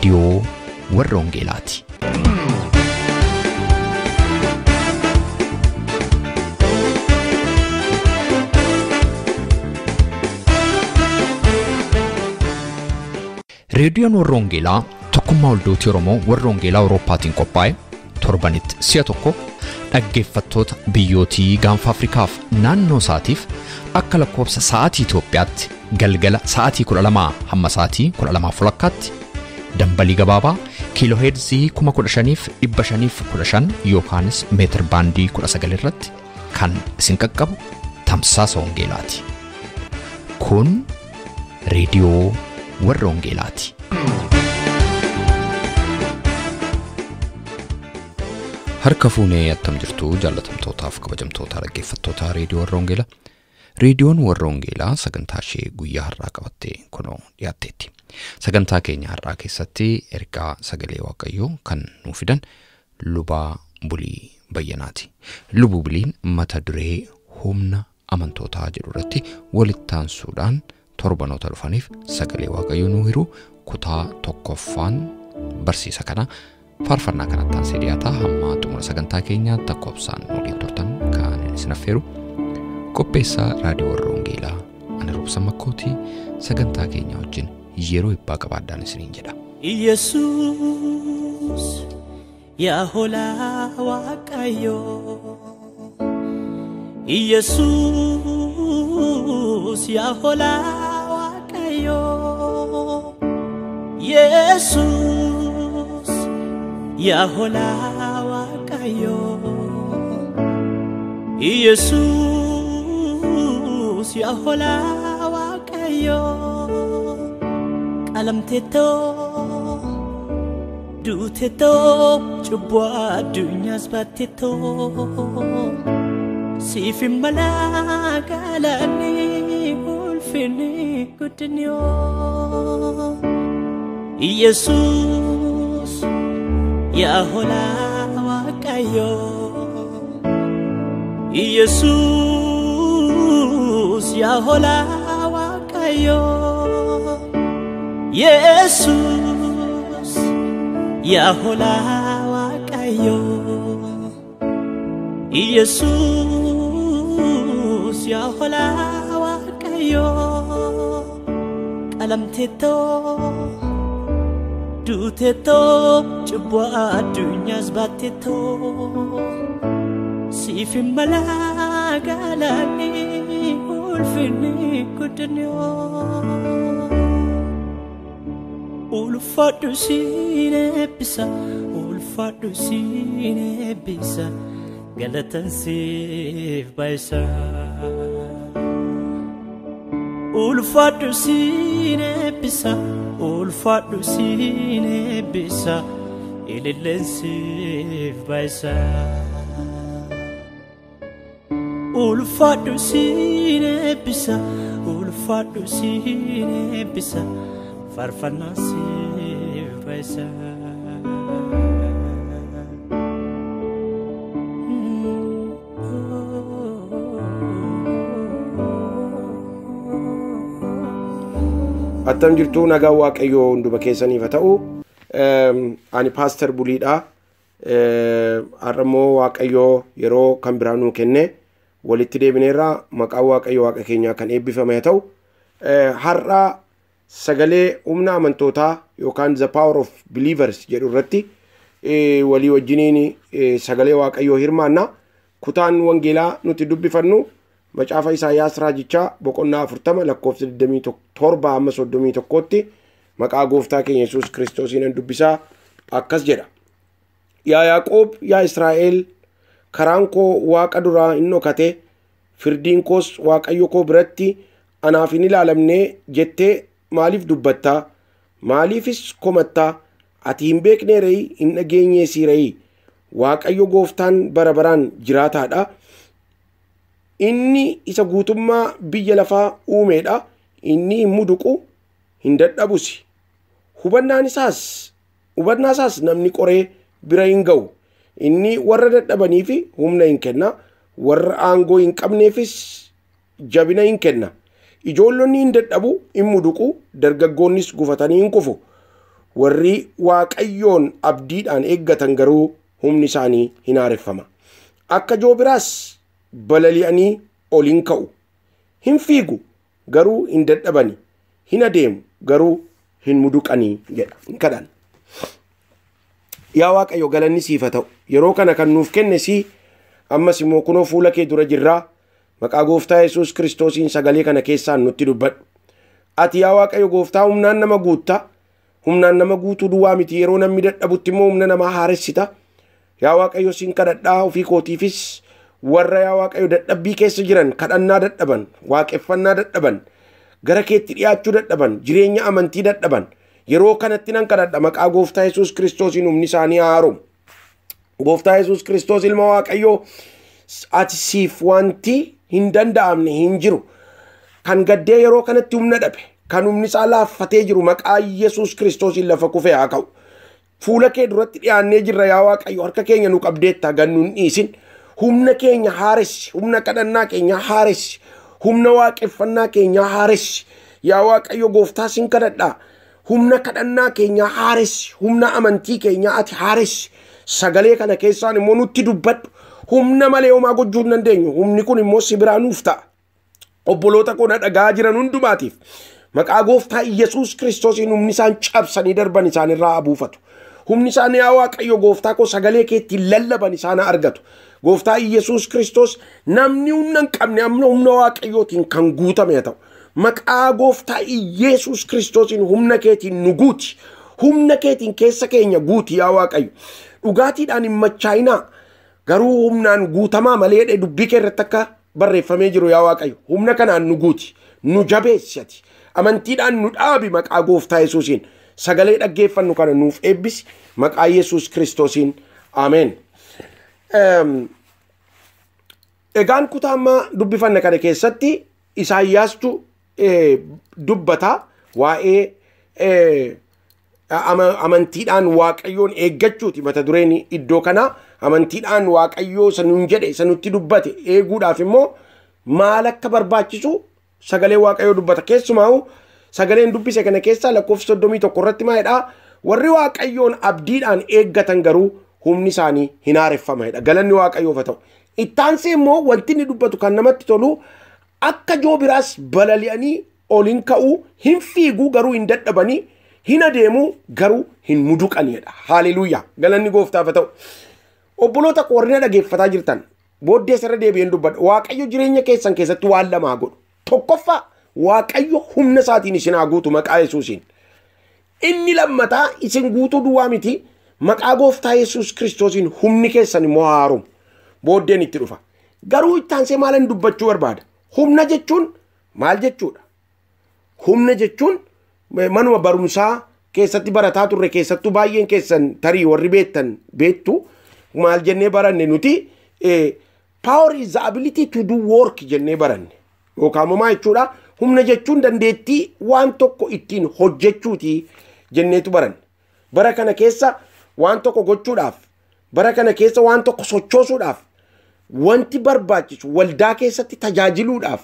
Reediyoo warra Wangeelaati. Reediyoon warra Wangeelaa tokkummaa waldootii Oromoo warra Wangeelaa Awurooppaatiin qophaa'e torbanitti si'a tokko dhaggeeffattoota biyyootii gaanfa Afrikaaf naannoo isaatiif akka lakkoofsa sa'aatii Itoophiyaatti galgala sa'aatii 12 hamma sa'aatii 12:30 dambalii gabaabaa kiilooheerzii 15,515 yookaanis meetir baandii 19 irratti kan isin qaqqabu tamsaasa Wangeelaati. Kun reediyoo warra Wangeelaati. Harka fuunee attam jirtu jaallatamtootaaf kabajamtoota dhaggeeffattoota reediyoo warra Wangeelaa. Reediyoon warra Wangeelaa sagantaa ishee guyyaa har'aa qabattee kunoo dhiyaatteetti. Sagantaa keenya har'aa keessatti ergaa sagalee Waaqayyoo kan nuu fidan Lubaa Bulii Bayyanaati. Lubu Buliin mata duree humna amantootaa jedhu irratti walitti aansuudhaan torbanoota dhufaniif sagalee Waaqayyoo nuu hiru kutaa tokkoffaan barsiisa kana faarfannaa kanatti aansee dhiyaataa hamma xumura sagantaa keenyaa takkoobsaan waliin turtan kan isin affeeru qopheessaa raadiyoo warra Wangeelaa ani Roobsan Makkootii sagantaa keenya wajjin yeroo ibbaa qabaadhaan isiniin jedha. Yesuus yaa hoolaa Waaqayyoo, Yesuus yaa hoolaa Waaqayyoo, Yesuus yaa hoolaa Waaqayyoo, Yesuus yaa hoolaa Waaqayyoo, qalamteettoo duuteettoo cubbuu addunyaas baatteettoo siif hin malaa galanni ulfinni guddinni. Yesuus yaa hoolaa Waaqayyoo, Yesuus yaa hoolaa Waaqayyoo, Yesuus yaa hoolaa Waaqayyoo, Yesuus yaa hoolaa Waaqayyoo, qalamteettoo duuteettoo cubbuu addunyaas baatteettoo siif hin malaa galanni ulfinni guddinni. Ulfaadhu siin eebbisa, ulfaadhu siin eebbisa, galatan siif baay'isa. Ulfaadhu siin eebbisa, ulfaadhu siin eebbisa, ililleen siif baay'isa. Ulfaadhu siin eebbisa, ulfaadhu siin eebbisa, faarfannaa siif baay'isa. Attam jirtu nagaa Waaqayyoo hunduma keessaniif haa ta'u. Ani Paaster Buliidha. Har'a immoo Waaqayyoo yeroo kan biraa nuu kenne walitti deebineerra. Maqaan Waaqayyoo Waaqa keenyaa kan eebbifame haa ta'u. Har'a sagalee humna amantootaa yookaan the power of believers jedhu irratti walii wajjiniin sagalee Waaqayyoo hirmaanna. Kutaan wangeelaa nuti dubbifannu macaafa Isaayyaas raajichaa boqonnaa 40 lakkoofsa 27 hamma 31tti maqaa gooftaa keenya Yesuus Kiristoosiin dubbisaa akkas jedha. Yaa Yaaqoob, yaa Israa'el, karaan koo Waaqa duraa hin dhokate, firdiin koos Waaqayyo koo biratti anaaf hin ilaalamne jettee maaliif dubbattaa? Maaliifis komattaa? Ati hin beeknee re'ii, hin dhageenyeesii re'ii? Waaqayyo gooftaan bara baraan jiraataadha. Inni isa guutummaa biyya lafaa uumeedha. Inni hin muduqu, hin dadhabusi. Hubannaa isaas namni qoree bira hin ga'u. Inni warra dadhabaniif humna hin kenna, warra aangoo hin qabneefis jabina hin kenna. Ijoollonni hin dadhabu, hin muduqu, dargaggoonnis gufatanii hin kufu. Warri Waaqayyoon abdiidhaan eeggatan garuu humni isaanii hin haareffama. Akka joobiraas balali'anii ol hin ka'u. Hin fiigu garuu hin dadhabani. Hin adeemu garuu hin muduqanii jedha. Hin kadhan. Yaa Waaqayyo, galanni siif haa ta'u. Yeroo kana kan nuuf kenne si, ammas immoo kunoo fuula kee dura jirraa. Maqaa Gooftaa Yesuus Kiristoosiin sagalee kana keessaan nutti dubbadhu. Ati yaa Waaqayyo Gooftaa humnaan nama guutta. Humnaan nama guutuu duwwaa miti, yeroo namni dadhabutti immoo humna namaa haaressita. Yaa Waaqayyo, siin kadhadhaa, ofii kootiifis warra yaa Waaqayyo dadhabbii keessa jiran, kadhannaa dadhaban, waaqeffannaa dadhaban, gara keetti dhiyaachuu dadhaban, jireenya amantii dadhaban, yeroo kanatti nan kadhadha, maqaa Gooftaa Yesuus Kiristoosiin humni isaanii haa haaromu. Gooftaa Yesuus Kiristoos ilma Waaqayyoo, ati siif wanti hin danda'amne hin jiru. Kan gaddee yeroo kanatti humna dhabe, kan humni isaa laaffatee jiru, maqaa Yesuus Kiristoosiin lafa kufee haa ka'u. Fuula kee duratti dhiyaannee jirra yaa Waaqayyo, harka keenya nu qabdeetta, gan nu hin dhiisin. Humna keenya haaressi, humna kadhannaa keenya haaressi, humna waaqeffannaa keenya haaressi. Yaa Waaqayyo Gooftaa, sin kadhadhaa. Humna kadhannaa keenya haaressi, humna amantii keenya ati haaressi. Sagalee kana keessaan immoo nutti dubbadhu. Humna malee homaa gochuu hin dandeenyu. Humni kun immoo si biraa nuuf ta'a. Obboloota koo na dhagaa jiran hundumaatiif maqaa Gooftaa Yesuus Kiristoosiin humni isaan cabsanii darban isaan irraa haa buufatu. Humni isaan yaa Waaqayyo Gooftaa koo sagalee keetti lallaban isaan haa argatu. Gooftaa Yesuus Kiristoos, namni humna hin qabne amma humna Waaqayyootiin kan guutame haa ta'u. Maqaa Gooftaa Yesuus Kiristoosiin humna keetiin nu guuti. Humna keetiin keessa keenya guuti yaa Waaqayyo. Dhugaatiidhaan hin machaa'inaa, garuu humnaan guutamaa malee dubbii kee irratti akka barreeffamee jiru, yaa Waaqayyo. Humna kanaan nu guuti. Nu jabeessi ati. Amantiidhaan nu dhaabi maqaa Gooftaa Yesuusiin. Sagalee dhaggeeffannu kana nuuf eebbisi maqaa Yesuus Kiristoosiin. Ameen. Egaan kutaa amma dubbifanne kana keessatti Isaayyaastu dubbata waa'ee amantiidhaan Waaqayyoon eeggachuuti mata dureen iddoo kana. Amantiidhaan Waaqayyoo isa nuun jedhe, isa nutti dubbate eeguudhaaf immoo maal akka barbaachisu sagalee Waaqayyoo dubbata. Keessumaa sagaleen dubbise kana keessaa lakkoofsa 31 irratti maalidha? Warri Waaqayyoon abdiidhaan eeggatan garuu humni isaanii hin haareffama jedha. Galanni Waaqayyoof haa ta'u. Ittaansee immoo wanti inni dubbatu kan namatti tolu, akka joobiraas balali'anii ol hin ka'u, hin fiiguu garuu hin dadhabanii, hin adeemuu garuu hin muduqanidha. Haaleluuyaa. Galanni Gooftaaf haa ta'u. Obboloota koo warri na dhageeffataa jirtan, booddee irra deebi'een dubbadha. Waaqayyo jireenya keessan keessatti waan lama haa godhu. Tokkoffaa, Waaqayyo humna isaatiin isin haa guutu maqaa Yesuusiin. Inni lammataa, isin guutuu duwwaa miti, maqaa Gooftaa Yesuus Kiristoosiin humni keessan immoo haa haaromu. Booddeen itti dhufa. Garuu ittaansee maalan dubbachuu barbaada? Humna jechuun maal jechuudha? Humna jechuun manuma barumsaa keessatti barataa turre keessattuu baay'een keessan tarii warri beektan beektu. Maal jennee baranne nuti? Power is the ability to do work jennee baranne. Yookaan immoo maal jechuudha? Humna jechuun dandeettii waan tokko ittiin hojjechuuti jenneetu baranne. Bara kana keessa waan tokko gochuudhaaf, bara kana keessa waan tokko sochoosuudhaaf, wanti barbaachisu waldaa keessatti tajaajiluudhaaf,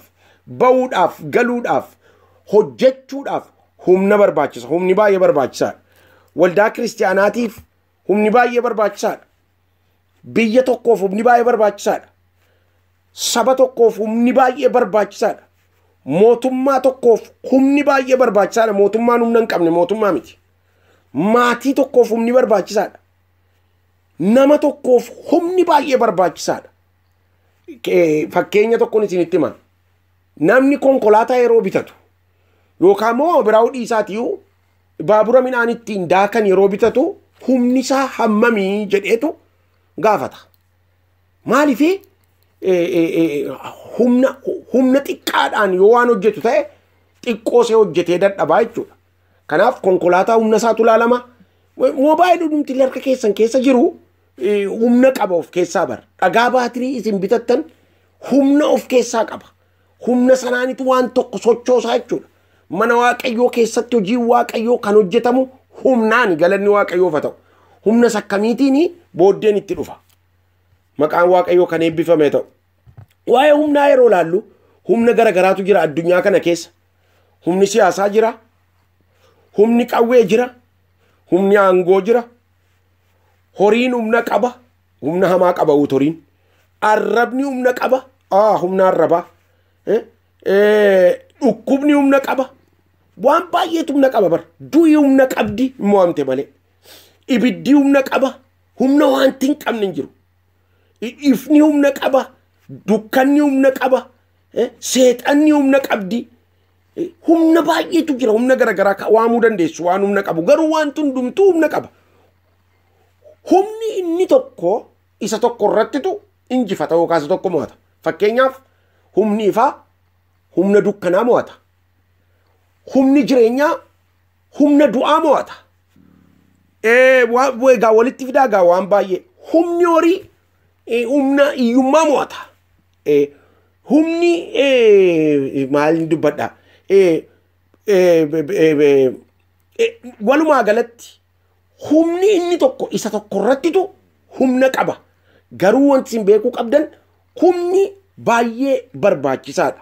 ba'uudhaaf, galuudhaaf, hojjechuudhaaf humna barbaachisa. Humni baay'ee barbaachisaadha. Waldaa kiristiyaanaatiif humni baay'ee barbaachisaadha. Biyya tokkoof humni baay'ee barbaachisaadha. Saba tokkoof humni baay'ee barbaachisaadha. Mootummaa tokkoof humni baay'ee barbaachisaadha. Mootummaan humna hin qabne mootummaa miti. Maatii tokkoof humni barbaachisaadha. Nama tokkoof humni baay'ee barbaachisaadha. Fakkeenya tokkoon isinitti hima. Namni konkolaataa yeroo bitatu yookaan immoo biraa dhiisaatiyyuu baabura midhaan ittiin daakan yeroo bitatu, humni isaa hammamii jedheetu gaafata. Maaliifi, humna xiqqaadhaan yoo waan hojjetu ta'e xiqqoo see hojjetee dadhabaa jechuudha. Kanaaf konkolaataa humna isaatu ilaalama. Moobaayilii dhumti harka keessan keessa jiru humna qaba of keessaa bara. Dhagaa baatirii isin bitattan humna of keessaa qaba. Humna sanaanitu waan tokko sochoosaa jechuudha. Mana Waaqayyoo keessatti hojiin Waaqayyoo kan hojjetamu humnaan, galanni Waaqayyoof haa ta'u. Humna sakkamiitiin booddeen itti dhufa. Maqaan Waaqayyoo kan eebbifame ta'u. Waa'ee humnaa yeroo laallu, humna garagaraatu jira addunyaa kana keessa. Humni siyaasaa jira. Humni qawwee jira. Humni aangoo jira. Horiin humna qaba. Humna hamaa qaba horiin. Arrabni humna qaba. Humna arrabaa. Dhukkubni humna qaba. Waan baay'eetu humna qaba bara. Du'i humna qabdi mo'amte malee. Ibiddi humna qaba. Humna wanti hin qabne hin jiru. Ifni humna qaba. Dukkanni humna qaba. Seexanni humna qabdi. Humna baay'eetu jira. Humna garaagaraa waamuu dandeessu waan humna qabu. Garuu wanti hundumtuu humna qaba. Humni inni tokko isa tokko irrattitu injifata yookaan isa tokko mo'ata. Fakkeenyaaf humni ifaa humna dukkanaa mo'ata. Humni jireenyaa humna du'aa mo'ata. Egaa walitti fidaa egaa waan baay'ee. Humni horii humna hiyyummaa mo'ata. Humni maal dubbadha? Walumaa galatti humni inni tokko isa tokko irrattitu humna qaba. Garuu wanti isin beekuu qabdan humni baay'ee barbaachisaadha.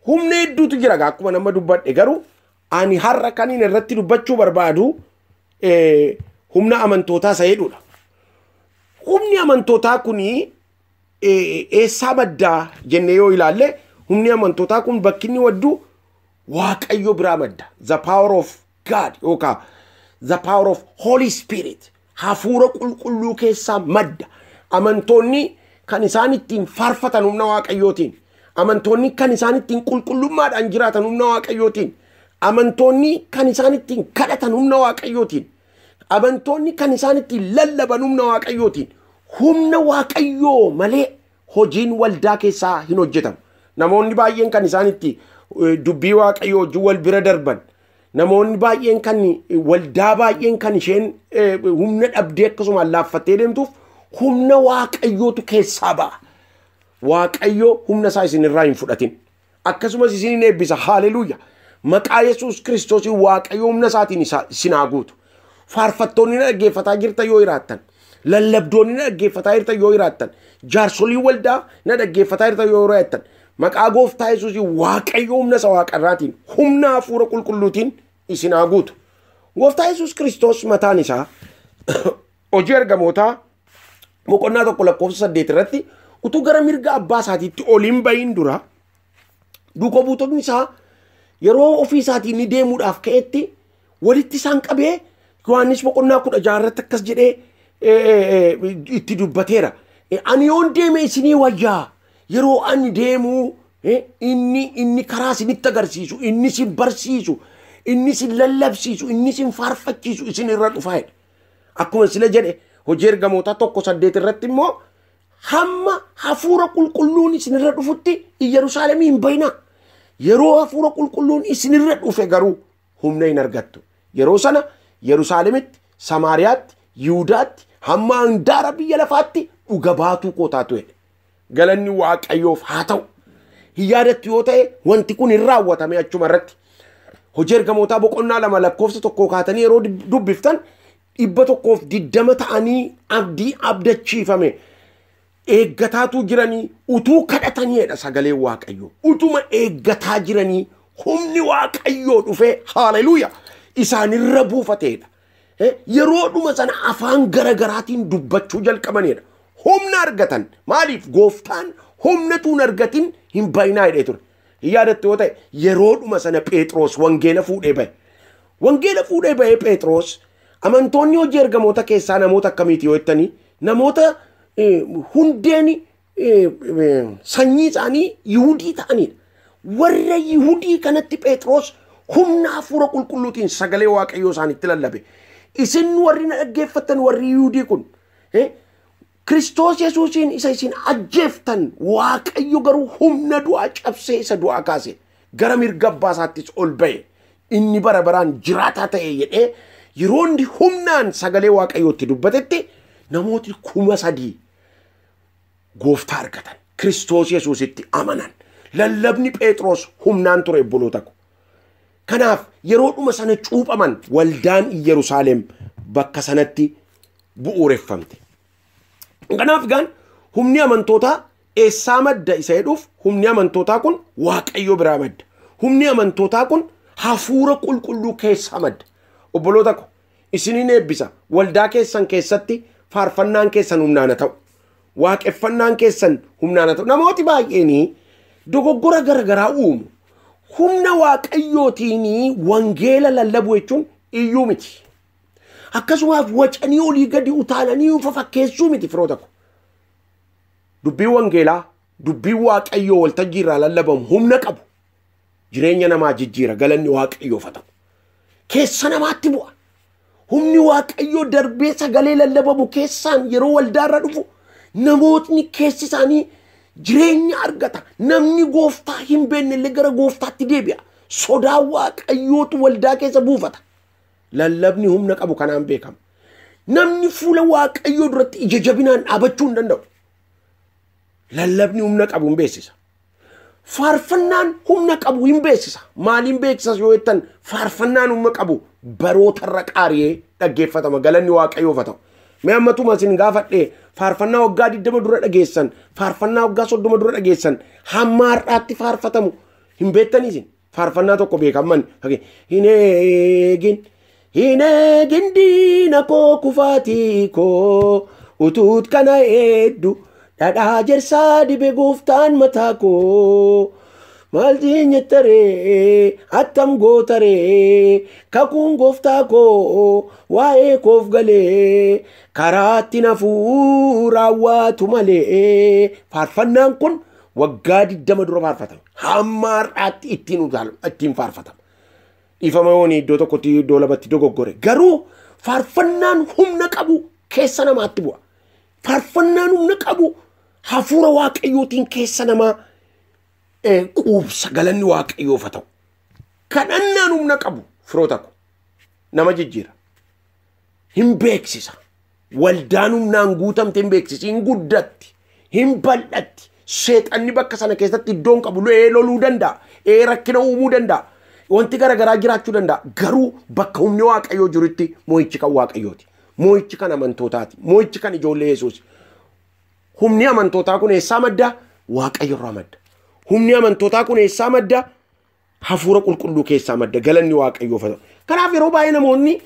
Humna hedduutu jira akkuma nama dubbadhe garuu ani har'a kan inni irratti dubbachuu barbaadu humna amantootaa isa jedhudha. Humni amantootaa kuni eessaa maddaa jennee yoo ilaalle humni amantootaa kun bakki inni waddu Waaqayyo biraa madda. The power of God yookaan the power of Holy Spirit hafuura qulqulluu keessaa madda. Amantoonni kan isaan ittiin faarfatan humna Waaqayyootiin. Amantoonni kan isaan ittiin qulqullummaadhaan jiraatan humna Waaqayyootiin. Amantoonni kan isaan ittiin kadhatan humna Waaqayyootiin. Amantoonni kan isaan ittiin lallaban humna Waaqayyootiin. Humna Waaqayyoo malee hojiin waldaa keessaa hin hojjetamu. Namoonni baay'een kan isaan itti dubbii Waaqayyoo wajjin wal bira darban. Namoonni baay'een kan waldaa baay'een kan isheen humna dhabdee akkasumaan laaffattee deemtuuf humna Waaqayyootu keessaa ba'a. Waaqayyo humna isaa isin irraa hin fudhatin. Akkasumas isin hin eebbisa. Haaleluuya. Maqaa Yesuus Kiristoosiin Waaqayyo humna isaatiin isin haa guutu. Faarfattoonni na dhaggeeffataa jirtan yoo jiraattan, lallabdoonni na dhaggeeffataa jirtan yoo jiraattan, jaarsolii waldaa na dhaggeeffataa jirtan yoo jiraattan, maqaa gooftaa Yesuusiin Waaqayyo humna isa waaqarraatiin, humna hafuura qulqulluutiin isin haa guutu. Gooftaa Yesuus Kiristoos mataan isaa hojii ergamootaa boqonnaa 1 lakkoofsa 8 irratti utuu gara mirga abbaa isaatiitti ol hin bahin dura duuka buutonni isaa yeroo ofii isaatiin ni deemuudhaaf ka'etti walitti isaan qabee Yohaannis boqonnaa 16 irratti akkas jedhee itti dubbateera. Ani yoon deeme isinii wayyaa yeroo ani deemu inni karaa isinitti agarsiisu, inni isin barsiisu, inni isin lallabsiisu, inni isin faarfachiisu isin irra dhufaa jedhe. Akkuma sila jedhe hojii ergamootaa 1:8 irratti immoo hamma hafuura qulqulluun isin irra dhufutti Yerusaalemii hin bayinaa. Yeroo hafuura qulqulluun isin irra dhufe garuu humna hin argattu. Yeroo sana Yerusaalemitti, Samaariyaatti, Yihudaatti, hamma handaara biyya lafaatti dhuga baatuu koo taatu jedhe. Galanni Waaqayyoof haa ta'u. Hin yaadattu yoo ta'e wanti kun hin raawwatame achuma irratti. Hojii ergamootaa boqonnaa 2 lakkoofsa 1 kaatanii yeroo dubbiftan 120 ta'anii abdii abdachiifame eeggataatu jiranii utuu kadhataniidha sagaleen Waaqayyoo. Utuma eeggataa jiranii humni Waaqayyoo dhufee haaleluuya isaanirra buufateedha. Yeroo dhuma sana afaan garagaraatiin dubbachuu jalqabanidha. Humna argatan. Maaliif gooftaan humna tuun argatin hin bayinaa jedhee ture. Hin yaadattu yoo ta'e yeroo dhuma sana Phexros wangeela fuudhee bahe. Wangeela fuudhee bahee Phexros amantoonni hojii ergamoota keessaa namoota akkamiiti yoo jettanii namoota hundeen sanyii isaanii Yihudii ta'anidha. Warra Yihudii kanatti Phexros humna hafuura qulqulluutiin sagalee Waaqayyoo isaanitti lallabe. Isin warri na dhaggeeffattan warri Yihudii kun Kiristoos Yesuusiin isa isin ajjeeftan Waaqayyo garuu humna du'aa cabsee isa du'aa kaase gara mirga abbaa isaattis ol ba'e inni bara baraan jiraataa ta'e jedhee yeroo inni humnaan sagalee Waaqayyootti dubbatetti namooti 3,000 gooftaa argatan. Kiristoos Yesuusitti amanan. Lallabni Phexros humnaan ture obboloota ko. Kanaaf yeroo dhuma sana cuuphaman waldaan Yerusaalem bakka sanatti bu'uureffamte. Kanaaf gaan humni amantootaa eessaa madda isa jedhuuf humni amantootaa kun Waaqayyo biraa madda. Humni amantootaa kun hafuura qulqulluu keessaa madda. Obboloota ko isiniin eebbisa. Waldaa keessan keessatti faarfannaan keessan humnaan haa ta'u. Waaqeffannaan keessan humnaan haa ta'u. Namooti baay'een dogoggora garaagaraa uumu. Humna waaqayyootiin wangeela lallabu jechuun iyyuu miti. Akkasumas wacanii olii gadi utaalanii fafakkeessuu miti firoota ko. Dubbiin wangeelaa, dubbiin waaqayyoo waltajjii irraa lallabamu humna qabu. Jireenya namaa jijjiira, galanni waaqayyoof haa ta'u. Keessa namaatti bu'a. Humni waaqayyoo darbee sagalee lallabamu keessaan yeroo waldaarra dhufu namootni keessi isaanii jireenya argata. Namni gooftaa hin beekne illee gara gooftaatti deebi'a. Sodaa waaqayyootu waldaa keessa buufata. Lallabni humna qabu kanaan beekama. Namni fuula waaqayyoo duratti ija jabinaan dhaabachuu hin danda'u. Lallabni humna qabu hin beeksisa. Faarfannaan humna qabu hin beeksisa. Maaliin beeksisa yoo jettan faarfannaan humna qabu barootarra qaariyee dhaggeeffatama. Galanni waaqayyoof haa ta'u. Mee ammatuma isin gaafadhee faarfannaa waggaa 20 dura dhageessan, faarfannaa waggaa 30 dura dhageessan hamma har'aatti faarfatamu hin beektanii isin? Faarfannaa tokko beekaman hin eegin hin eegin diina koo kufaatii koo utuut kana hedduu dhadhaa jersaa dibe gooftaan mataa koo maal jettaree attam gootaree kakuun gooftaa koo waa'ee koof galee karaatti nafuu raawwatu malee. Faarfannaan kun waggaa 20 dura faarfatama. Hamma har'aatti ittiin faarfatama. Dhiifama yoon iddoo tokkotti iddoo lamatti dogoggore. Garuu faarfannaan humna qabu keessa namaatti bu'a. Faarfannaan humna qabu hafuura waaqayyootiin keessa namaa quubsa, galanni waaqayyoof haa ta'u. Kadhannaan humna qabu firoota ko nama jijjiira. Hin beeksisa. Waldaan humnaan guutamte hin beeksisi, hin guddatti, hin bal'atti. Seexanni bakka sana keessatti iddoon qabu loluu danda'a, rakkina uumuu danda'a, wanti garaagaraa jiraachuu danda'a. Garuu bakka humni waaqayyoo jirutti moo'ichi kan waaqayyooti. Moo'ichi kan amantootaati. Moo'ichi kan ijoollee Yesuus. Humni amantootaa kun eessaa madda? Waaqayyo irraa madda. Humni amantootaa kun eessaa madda? Hafuura qulqulluu keessaa madda. Galanni waaqayyoof haa ta'u. Kanaaf yeroo baay'ee namoonni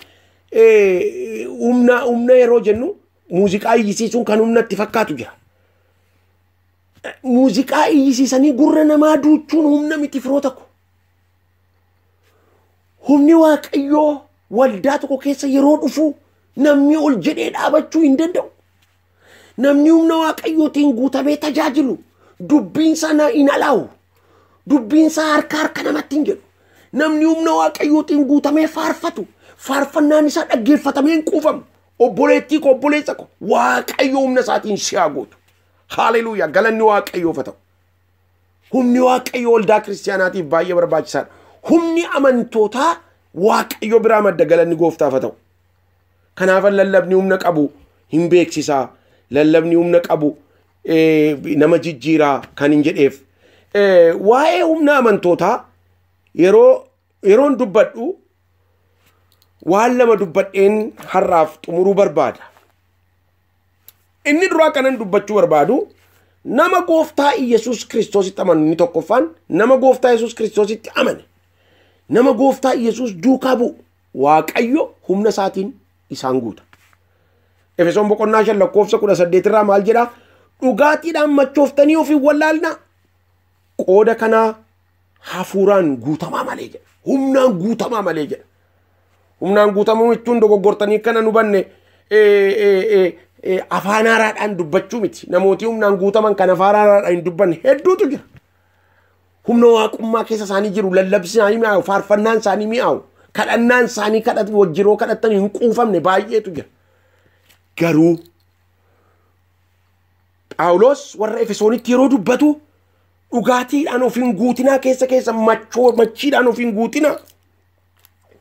humna yeroo jennu muuziqaa iyyisiisuun kan humna itti fakkaatu jira. Muuziqaa iyyisiisanii gurra namaa duuchuun humna miti firoota ko. Humni waaqayyoo waldaa tokko keessa yeroo dhufu namni ol jedhee dhaabachuu hin danda'u. Namni humna waaqayyootiin guutamee tajaajilu dubbiin isaa hin alaawu. Dubbiin isaa harka harka namatti hin jedhu. Namni humna waaqayyootiin guutamee faarfatu faarfannaan isaa dhaggeeffatamee hin quufamu. Obboleettii koo obboleessa koo waaqayyo humna isaatiin si haa guutu. Haaleluuyaa, galanni waaqayyoof haa ta'u. Humni waaqayyoo waldaa kiristaanaatiif baay'ee barbaachisaadha. Humni amantootaa waaqayyo biraa madda, galanni gooftaaf haa ta'u. Kanaaf lallabni humna qabu hin beeksisaa. Lallabni humna qabu nama jijjiiraa kan hin jedheef. Waa'ee humna amantootaa yeroon dubbadhu waan lama dubbadheen har'aaf xumuruu barbaada. Inni duraa kanan dubbachuu barbaadu nama gooftaa Iyyasuus Kiristoositti amanu inni tokkoffaan nama gooftaa Iyyasuus Kiristoositti amane. Nama gooftaa Iyyasuus duukaa bu'u waaqayyo humna isaatiin isaan guuta. Efesoon boqonnaa 5 lakkoofsa 18 irraa maal jedhaa? Dhugaatiidhaan machooftanii of hin wallaalnaa. Qooda kanaa hafuuraan guutamaa malee jedha. Humnaan guutamaa malee jedha. Humnaan guutamuu jechuun dogoggortanii kana nu banne afaan haaraadhaan dubbachuu miti. Namooti humnaan guutaman kan afaan haaraadhaan hin dubbanne hedduutu jira. Humna waaqummaa keessa isaanii jiru, lallabsi isaanii mi'aawu, faarfannaan isaanii mi'aawu, kadhannaan isaanii kadhatu wajjiroo kadhatan hin quufamne baay'eetu jira. Garuu Phaawulos warra Efesoonitti yeroo dubbatu dhugaatiidhaan of hin guutinaa keessa keessa machiidhaan of hin guutinaa.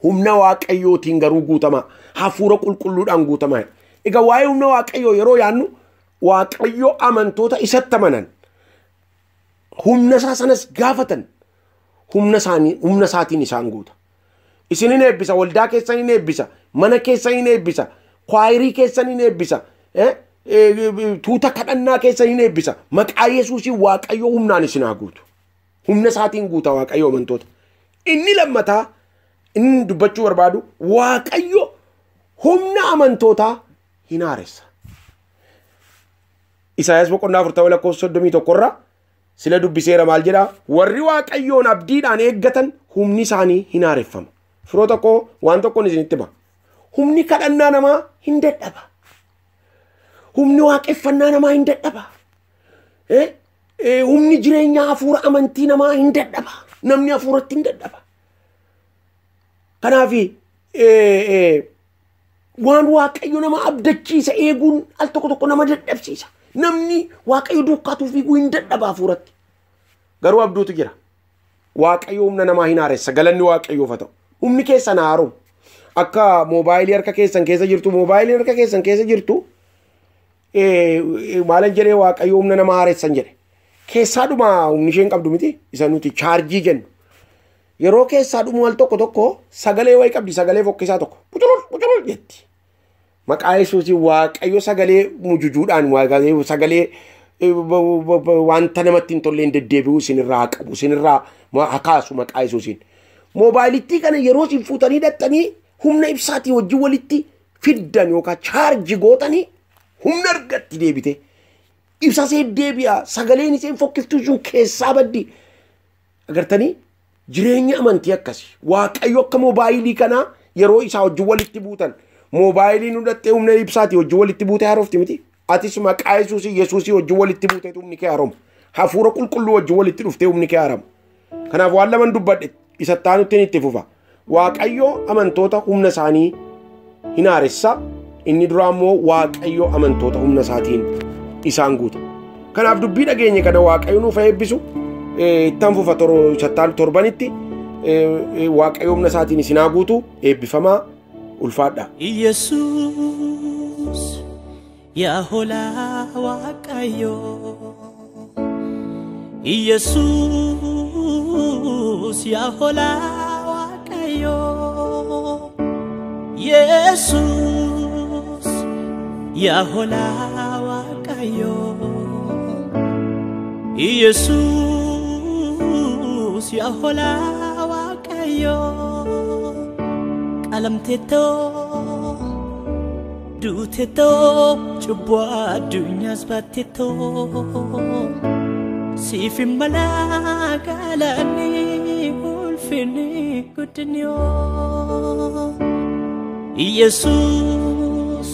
Humna waaqayyootiin garuu guutamaa. Hafuura qulqulluudhaan guutamaa. Egaa waa'ee humna waaqayyoo yeroo yaadnu waaqayyo amantoota isatti amanan humna isaa sanas gaafatan humna isaatiin isaan guuta. Isin hin eebbisa, waldaa keessan hin eebbisa, mana keessan hin eebbisa, kwaayirii keessan hin eebbisa, tuuta kadhannaa keessan hin eebbisa. Maqaa Yesuusiin waaqayyo humnaan isin haa guutu. Humna isaatiin guuta waaqayyo amantoota. Inni lammataa Inni dubbachuu barbaadu Waaqayyo humna amantootaa hin haaressa. Isaayyaas boqonnaa 40 lakkoofsa 31 irra sila dubbiseera maal jedhaa? Warri Waaqayyoon abdiidhaan eeggatan humni isaanii hin haareffama. Firoota koo waan tokkoon isinitti hima. Humni kadhannaa namaa hin dadhaba. Humni waaqeffannaa namaa hin dadhaba. Humni jireenyaa hafuura amantii namaa hin dadhaba. Namni hafuuratti hin dadhaba. Kanaaf waan Waaqayyo nama abdachiisa eeguun al tokko tokko nama dadhabsiisa. Namni Waaqayyo duukaatuuf fiiguu hin dadhaba hafuuratti. Garuu abduutu jira. Waaqayyo humna namaa hin haaressa. Galanni Waaqayyoof haa ta'u. Humni keessan haaromu. Akka moobaayilii harka keessan keessa jirtu, moobaayilii harka keessan keessa jirtu maalan jedhee Waaqayyo humna namaa haaressan jedhe. Keessaadhuma humni isheen qabdu miti isa nuti chaarjii jennu. Yeroo keessaa dhumu al tokko tokko sagalee wayii qabdi, sagalee fokkisaa tokko buculul buculul jetti. Maqaa Yesuusiin Waaqayyo sagalee mujujuudhaan sagalee wanta namatti hin tolleen deddeebi'uu isinirraa haa qabu, isinirraa haa kaasu maqaa Yesuusiin. Moobaayilittii kana yeroo isin fuutanii dhaxxanii humna ibsaatii wajjin walitti fiddan yookaan chaarjii gootanii humna argatti deebite. Ibsa ishee deebi'a, sagaleen isheen fokkiftuu sun keessaa baddi. Agartanii jireenya amantii akkasi. Waaqayyo akka moobaayilii kanaa yeroo isaa wajjin walitti buutan moobaayilii nu dhaxxee humna ibsaatii wajjin walitti buutee haarofti miti. Atis maqaa Yesuusii Yesuusii wajjin walitti buutee humni kee haaroma. Hafuura qulqulluu wajjin walitti dhuftee humni kee haarama. Kanaaf waan laman dubbadhe isa taanutti itti fufa. Waaqayyo amantoota humna isaanii hin haaressa. Inni duraa immoo Waaqayyo amantoota humna isaatiin isaan guuta. Kanaaf dubbii dhageenye kana Waaqayyo nuuf eebbisu. Ittaan fufa torbanitti Waaqayyo humna isaatiin isin haa guutu. Eebbifamaa, ulfaadhaa. Yesuus yaa hoolaa Waaqayyoo. Yesuus yaa hoolaa Waaqayyoo. Yesuus yaa hoolaa Waaqayyoo. Yesuus yaa hoolaa Waaqayyoo. Qalamteettoo duuteettoo cubbuu addunyaas baatteettoo siif hin malaa galanni ulfinni guddinni. Yesuus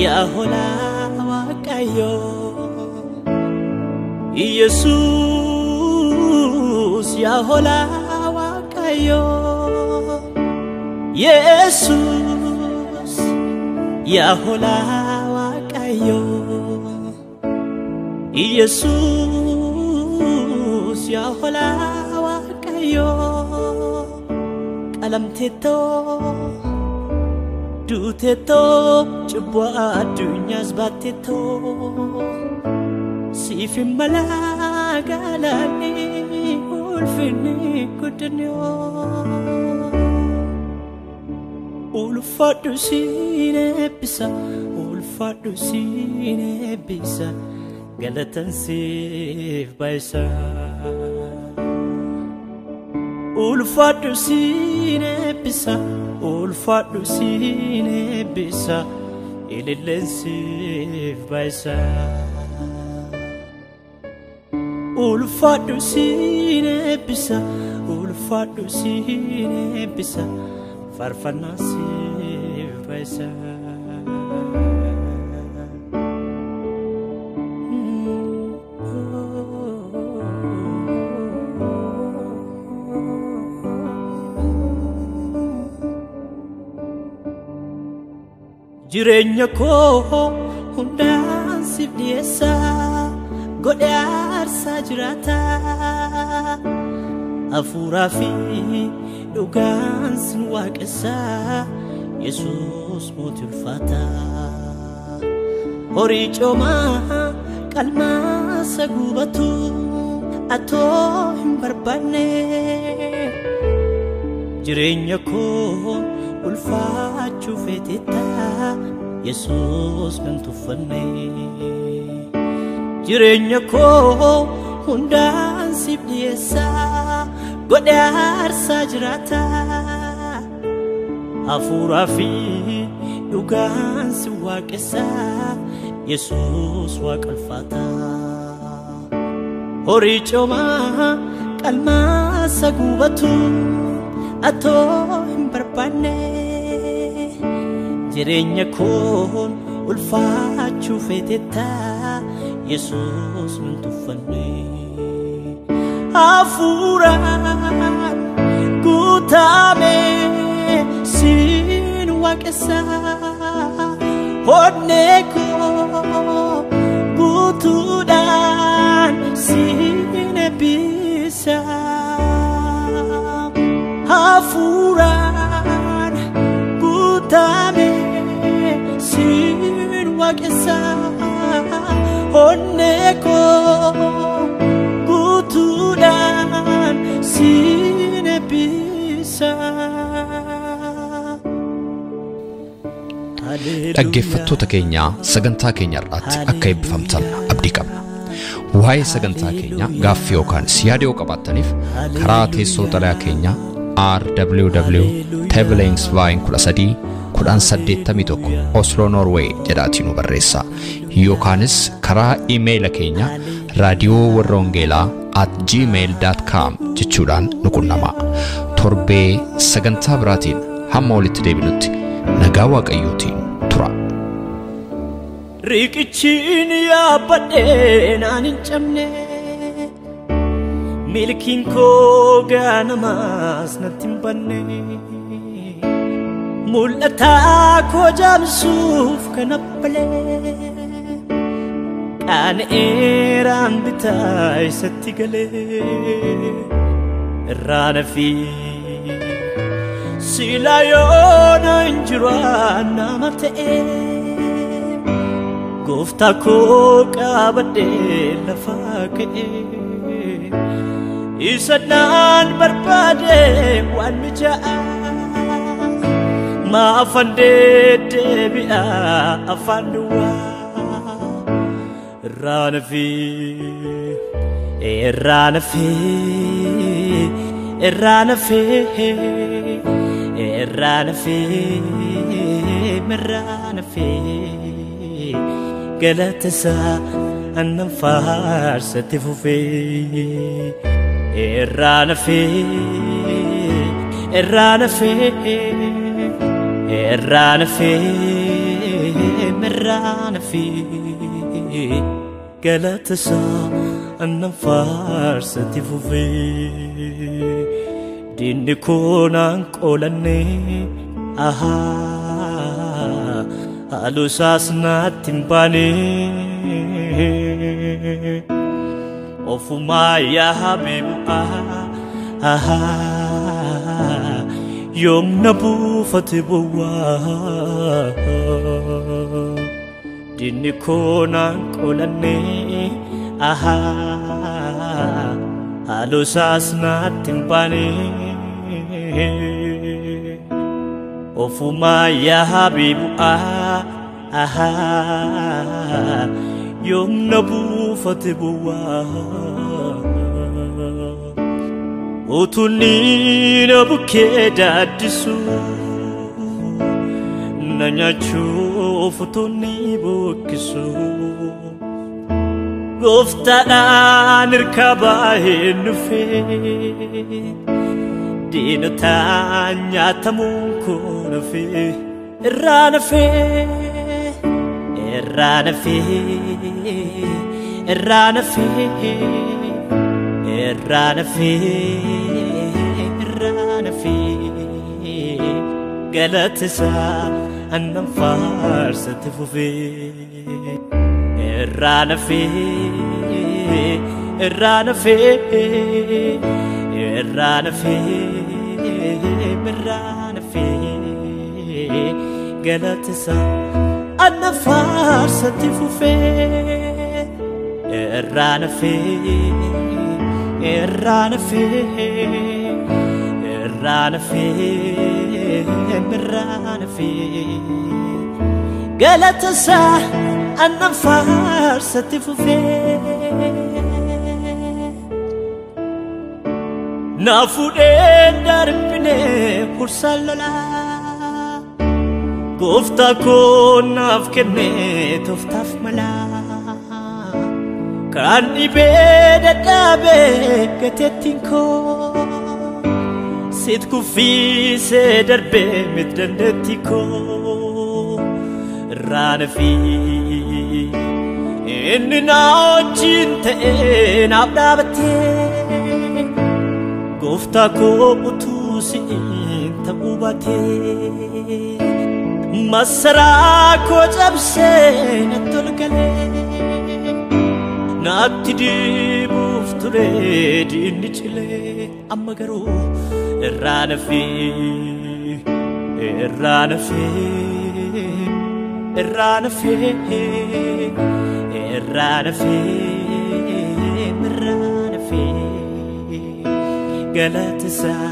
yaa hoolaa Waaqayyoo. Yesuus yaa hoolaa Waaqayyoo. Yesuus yaa hoolaa Waaqayyoo. Yesuus yaa hoolaa Waaqayyoo. Qalamteettoo duuteettoo cubbuu addunyaas baatteettoo siif hin malaa galanni ulfinni guddinni. Ulfaadhu siin eebbisa, ulfaadhu siin eebbisa, galatan siif baay'isa. Ulfaadhu siin eebbisa, ulfaadhu siin eebbisa, ililleen siif baay'isa. Ulfaadhu siin eebbisa, ulfaadhu siin eebbisa, faarfannaa siif baay'isa. Jireenya koo hundaan siif dhiyeessa, godhe aarsaa jiraata. Hafuuraa fi dhugaan sin waaqessa, Yesuus mootii ulfaata. Horii coomaa qalmaasa gubatu atoo hin barbaanne. Jireenya koo ulfaachuu feetetta, Yesuus nan tuffanne. Jireenya koo hundaan siif dhiyeessa, godhe aarsaa jiraata. Hafuuraa fi dhugaan si waaqessa Yesuus waaqa ulfaataa. Horii coomaa qalmaasa gubatu atoo hin barbaanne jireenya koon ulfaachuu feetetta Yesuus nun tuffanne. Hafuuraan guutame siin waaqessa onnee koo guutuudhaan siin eebbisa. Hafuuraan guutame siin waaqessa onnee koo guutuudhaan siin eebbisa. Dhaggeeffattoota keenya sagantaa keenya irratti akka eebbifamtan abdii qabna. Waa'ee sagantaa keenya gaaffii yookaan yaada yoo qabaattaniif karaa teessoo xalayaa keenya RWW Tevelingsveien 13 1081 Oslo Norway jedhaatii nu barreessaa. Yookaanis karaa iimeeyila keenya raadiyoo warra wangeelaa @gmail.com jechuudhaan nu qunnamaa. Torbee sagantaa biraatiin hamma walitti deebinutti nagaa Waaqayyootiin tura. Riqichiin yaabbadhee naan hin cabne milkiin koo ganamaas natti hin banne mul'ataa koo jaamsuuf kan abbalee qaana'eeraan bitaa isatti galee irraa nafii sila yoona hin jiru nama ta'e gooftaa koo qabadhee lafaa ka'e isa naan barbaade waan mijaa'aa maafan deddeebi'a afaan duwwaa irraa nafii irraa nafii irraa nafii irraa nafii irraa nafii galata isaa annan faarsatti fufee irraa nafii irraa nafii irraa nafii irraa nafii galata isaa annan faarsatti fufee diinni koo naan qoolanne ahaa haaloo isaas natti hin baane ofumaa yaabee bu'aa ahaa yoom na buufate bowwaa diinni koo naan qoolanne ahaa haaloo isaas natti hin baane ofumaa yaabee bu'aa ahaa yoom na buufate bowwaa utunni na bukkee daaddisu na nyaachuuf utunni bokkisu gooftaadhaan hirka baay'een dhufee diinotaan nyaatamuun koo nafee irraa nafee irraa nafee irraa nafee irraa nafee irraa nafee galata isaa annan faarsatti fufee irraa nafee irraa nafee irraa nafee irraa nafee galata isaa annan faarsatti fufee irraa nafee irraa nafee irraa nafee irraa nafee galata isaa annan faarsatti fufee na fuudhee darbine hursaan lolaa Gooftaa koo naaf kenne tooftaaf malaa kan dhibee dadhabee gateettiin koo sit kuffisee darbee miti dandeettii koo irraan fi inni na wajjin ta'ee naaf dhaabatee gooftaa koo utuu si'in ta'uu baatee masaraa koo cabsee natti ol galee natti dibuuf ture diinni cilee amma garuu irraan fi irraan fi irraan fi irraan fi irraan fi galata isaa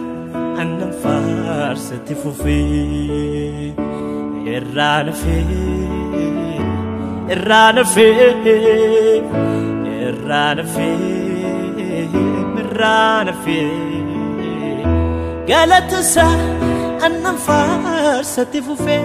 annan faarsatti fufee irraan fi irraan fi irraan fi irraan fi galata isaa annan faarsatti fufee.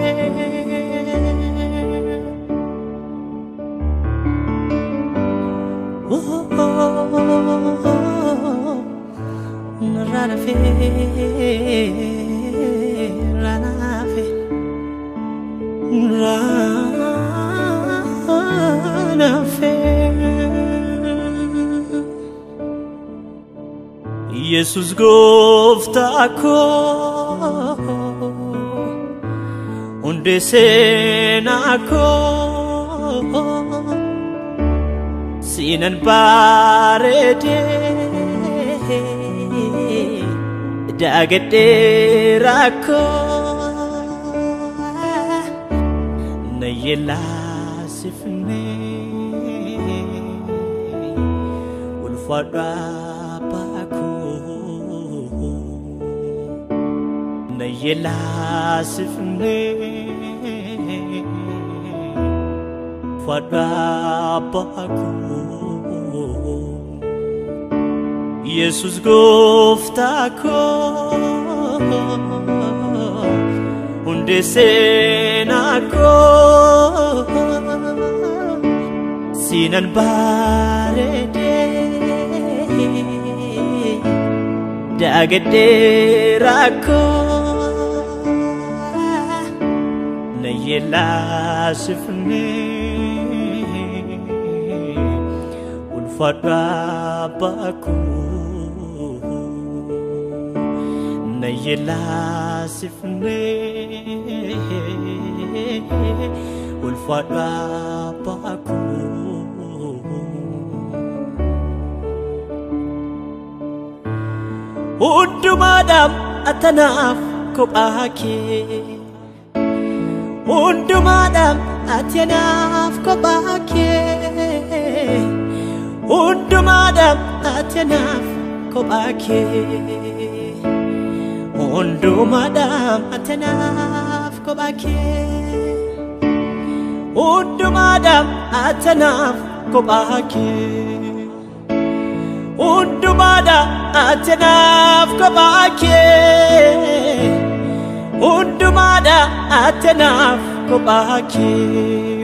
Yesus gooftaa koo hundee seenaa koo siinan bareedee daagadhee rakkoo na yellaasifnee ulfaadhu abbaa koo na yellaasifnee ulfaadhu abbaa koo Yesus gooftaa koo hundee seenaa koo siinan bareedee daagadhee rakkoo na yellaasifnee ulfaadhu abbaa koo na yellaasifnee ulfaadhu abbaa koo. Hundumaadhaaf atanaaf kophaa kee hundumaadhaaf ati anaaf kophaa kee hundumaadhaaf ati anaaf kophaa kee hundumaadhaaf ati anaaf kophaa kee hundumaadhaaf ati anaaf kophaa kee hundumaadhaaf ati anaaf kophaa kee hundumaadhaaf ati anaaf kophaa kee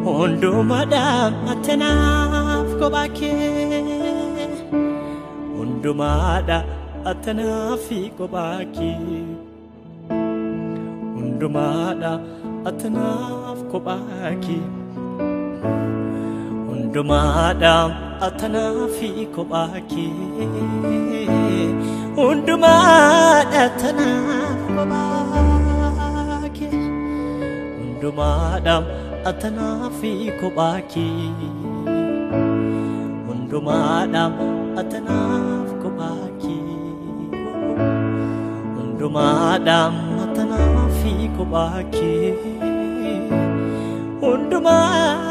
hundumaadhaaf ati anaaf kophaa kee hundumaadhaaf ati anaaf kophaa kee hundumaadhaaf ati anaaf kophaa kee hundumaadhaaf ati anaaf kophaa kee hundumaadhaaf ati anaaf kophaa kee hundumaadhaaf ati anaaf kophaa kee hundumaadhaaf ati anaaf kophaa kee hundumaadhaaf ati anaaf kophaa kee hundumaa